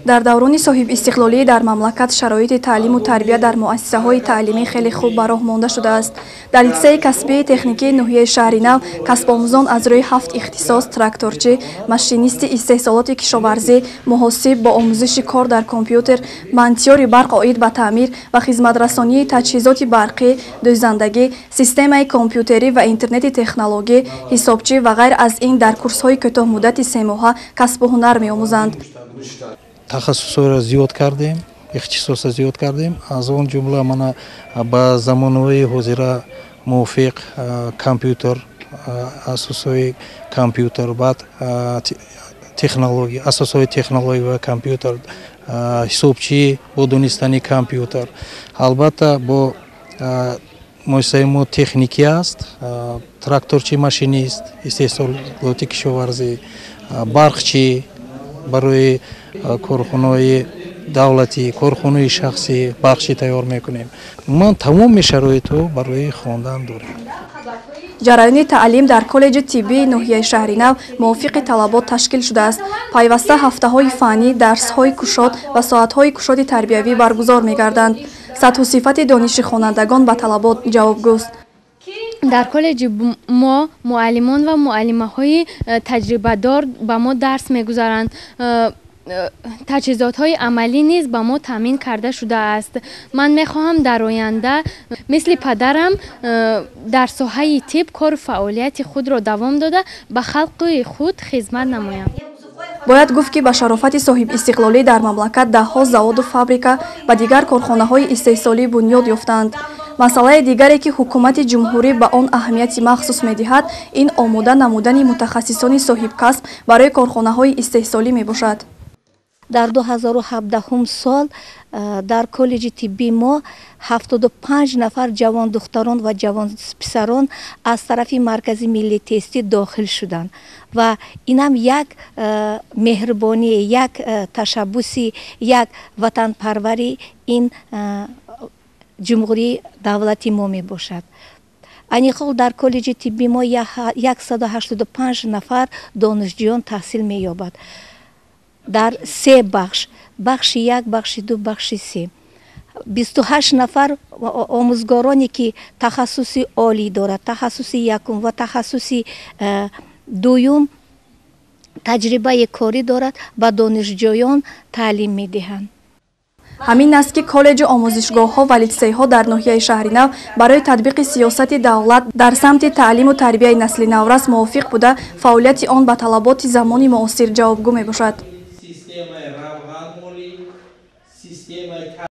Дар даврони соҳибистиқлолӣ дар мамлакат шароити таълиму тарбия дар муассисаҳои таълимӣ хеле хуб ба роҳ монда шудааст. Дар литсеи касбии техникии ноҳияи Шаҳри Нав касбомӯзон аз рӯи 7 ихтисос: тракторчӣ, машинисти истеҳсолоти кишоварзӣ, муҳосиб бо омӯзиши кор дар компютер, мантиёри барқ оид ба таъмир ва хизматрасонии таҷҳизоти барқӣ, дӯзандагӣ, системаи компютерӣ ва интернети технологӣ, ҳисобчӣ ва ғайр аз ин дар курсҳои кӯтоҳмуддати семоҳа касбу ҳунар меомӯзанд. Тахассусҳоро зиёд кардем, ихтисосро зиёд кардем. Аз он ҷумла мана ба замонҳои ҳозира мувофиқ компютер, асосҳои компютер, баъд технология, асосҳои технология ва компютер, ҳисобчӣ бо донистани компютер. Албатта, бо муассисаи мо техникӣ аст: тракторчи, машинист истеҳсолоти кишоварзӣ, барқчӣ барои корхонаҳои давлатӣ, корхонаи шахсӣ барқчӣ тайёр мекунем. Ман тамоми шароитҳо барои хондан дорем. Ҷараёни таълим дар коллеҷи тиббии ноҳияи Шаҳри Нав мувофиқи талабот ташкил шудааст. Пайваста ҳафтаҳои фаннӣ, дарсҳои кушод ва соатҳои кушоди тарбиявӣ баргузор мегарданд. Сатҳу сифати дониши хонандагон ба талабот ҷавобгӯст. Дар коллеҷи мо муаллимон ва муаллимаҳои таҷрибадор ба мо дарс мегузаранд. Таҷҳизотҳои амалӣ низ ба мо таъмин карда шудааст. Ман мехоҳам дар оянда мисли падарам дар соҳаи тиб кору фаъолияти худро давом дода, ба халқи худ хизмат намоям. Бояд гуфт, ки ба шарофати соҳибистиқлолӣ дар мамлакат даҳҳо заводу фабрика ва дигар корхонаҳои истеҳсолӣ бунёд ёфтаанд. Масъалаи дигаре, ки ҳукумати ҷумҳурӣ ба он аҳамияти махсус медиҳад, ин омода намудани мутахассисони соҳибкасб барои корхонаҳои истеҳсолӣ мебошад. Дар 2017 сол дар коллеҷи тиббии мо 75 нафар ҷавондухтарон ва ҷавонписарон аз тарафи Маркази миллии тестӣ дохил шуданд ва инам як меҳрубонӣ, як ташаббуси, як ватанпарварӣ ин ҷумҳурии давлати мо мебошад. Айни ҳол дар коллеҷи тиббии мо 185 нафар донишҷӯён таҳсил меёбад дар се бахш: бахши як, бахши ду, бахши се. 28 нафар омӯзгороне, ки тахассуси олӣ дорад, тахассуси якум ва тахассуси дуюм, таҷрибаи корӣ дорад, ба донишҷӯён таълим медиҳанд. Ҳамин аст, ки коллеҷу омӯзишгоҳҳо ва литсейҳо дар ноҳияи Шаҳри Нав барои татбиқи сиёсати давлат дар самти таълиму тарбияи насли наврас мувофиқ буда, фаъолияти он ба талаботи замони муосир ҷавобгӯ мебошад.